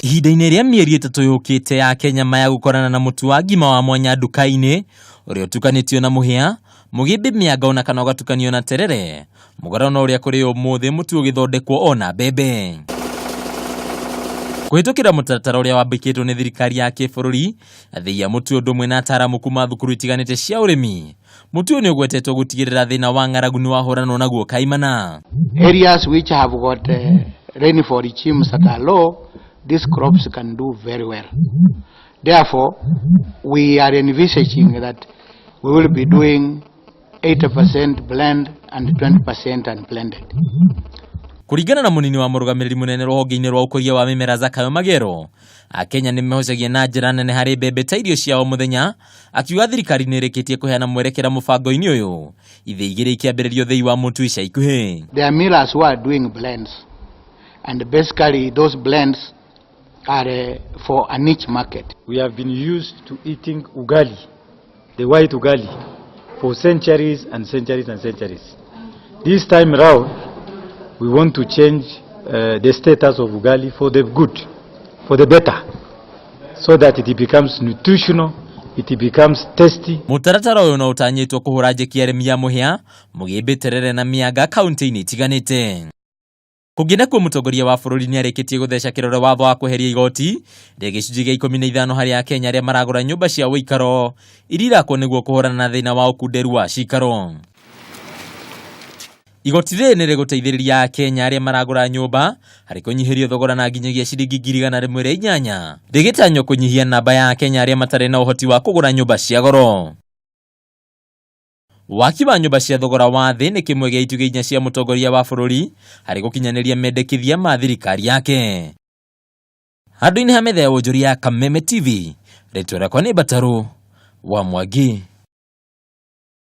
Ihinda-inĩ rĩa mĩeri 3 yũkĩte ya Kenya maya gũkorana na mũtu wa ngima wa mwanya nduka-inĩ ũrĩa ũtukanĩtio na mũhĩa, mũgĩmbĩ, mĩanga ona kana ũgatukanio na terere. Mũgarũ na ũrĩa kũrĩ ũmũthĩ mũtu ũgĩthondekwo ona mbembe. Kũhĩtũkĩra mũtaratara ũrĩa wambĩkĩtwo nĩ thirikari ya kĩbũrũri, athĩi a mũtu ũndũ ũmwe na ataaramu kuma thukuru itiganĩte cia ũrĩmi. Mũtu ũyũ nĩ ũgwetetwo gũtigĩrĩra thĩna wa ng'aragu nĩ wahũranwo naguo kaimana. Areas which have got rainfall regimes that are low, these crops can do very well. Therefore, we are envisaging that we will be doing 80% blend and 20% unblended. Kũringana na mũnini wa mũrũgamĩrĩri mũnene rũhonge-inĩ rwa ũkũria wa mĩmera Zakayo Magero, Akenya nĩ mehocagia na njĩra nene harĩ mbembe ta irio cia o mũthenya, akiuga thirikari nĩ ĩrĩkĩtie kũheana mwerekera mũbango-inĩ ũyũ, ithĩi igĩrĩ ikĩambĩrĩrio thĩi wa mũtu ica ikuhĩ. There are millers who are doing blends, and basically those blends are for a niche market. We have been used to eating ugali, the white ugali, for centuries and centuries and centuries. This time round, we want to change the status of ugali for the good, for the better, so that it becomes nutritional, it becomes tasty. Mũtaratara ũyũ no ũtanyĩtwo kũhũra njeki arĩmi a mũhĩa, mũgĩmbĩ, terere na mĩanga kaunti-inĩ itiganĩte. Kũngĩ nakuo mũtongoria wa bũrũri nĩ arĩkĩtie gũtheca kĩrore watho wa kweheria igoti rĩa gĩcunjĩ gĩa 15 harĩ Akenya arĩa maragũra nyũmba cia ũikaro iria irakwo nĩguo kũhũrana na thĩna wa ũkunderu wa cikaro. Igoti rĩrĩ nĩ rĩgũteithĩrĩria Akenya arĩa maragũra nyũmba harĩ kũnyihĩrio thogora na nginyagia ciringi 108,000, rĩgĩtanywo kũnyihia namba ya Akenya arĩa matarĩ na ũhoti wa kũgũra nyũmba cia goro. Waki wa nyũmba cia thogora wa thĩ nĩ kĩmwe gĩa itugĩ inya cia mũtongoria wa bũrũri harĩ gũkinyanĩria mendekithia ma thirikari yake. Handũ-inĩ ha metha ya wonjoria ya Kameme TV, rĩtwa rĩakwa nĩ Mbatarũ wa Mwangi.